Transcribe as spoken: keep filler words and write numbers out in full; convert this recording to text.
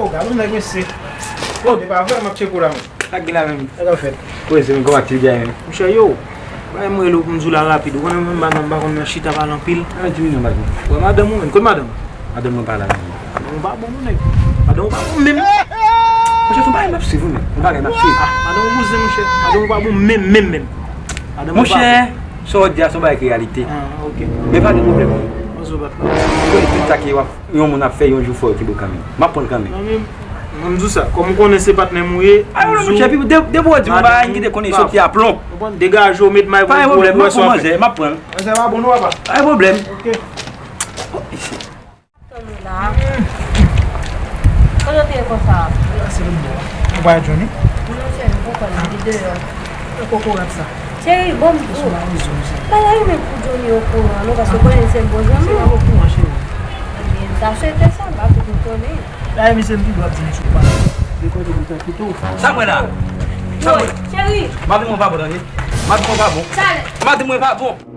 Sa bon nèg mesye. Bon, se pa vre, m ap tcheke w la menm. Sa k gen la menm? Sa k ap fèt? Wi, se menm kòman aktivite a menm? Monchè, yo, bagay mwen rele w pou m di w la rapid. Ou konnen mwen m pa nan, m pa konn nan chita pale anpil. Ann di m non, baz mwen. Wè madanm ou menm, kote madanm? Madanm mwen pa la menm. Madanm ou pa bon non nèg. Madanm ou pa bon menm. Monchè, se yon bagay m ap swiv wi menm. Yon bagay m ap swiv. Ah, madanm ou bouzen monchè. Madanm ou pa bon menm, menm, menm. Madanm ou pa bon. Monchè, sa w di a se yon bagay ki reyalite. Ah, ok. Men pa gen pwoblèm. Mwen sou bat la. Mwen konnen tout sa ki w ap yon moun ap fè yon jou fò yo ki bo kanmenm. M ap pran l kanmenm. Non, men, mwen m di w sa, kòm ou konnen se patnè m ou ye, a, m di w, depi w di m bagay, m kite konnen soti a plon. Konprann? Degaje w, met may pou w, pou w wè sa w ap fè. Pa gen pwoblèm, m ap pran manzè, m ap pran l. Manzè pa bon non, papa. Pa gen pwoblèm. Ok. Oh, isi. Tann ou la. Kote w te ye konsa? Pase lòt bò a. Ou pa wè Johnny? Non, cheri, m poko wè l, li deyò. Nan kokorat sa. Cheri, bon, m di w. Bagay ou menm pou Johnny okouran, non, paske w konnen se bon zanmi w. Se pa okouran, cheri. Ebyen, m ta swete sa, m pa tout m konnen. Dayè, misye m tou dwat di misye pa. Li konnen li ta kite w. Sa mwen la. Sa mwen. Cheri. Madi mwen pa bon, tande. Madi mwen pa bon. Sa. Madi mwen pa bon.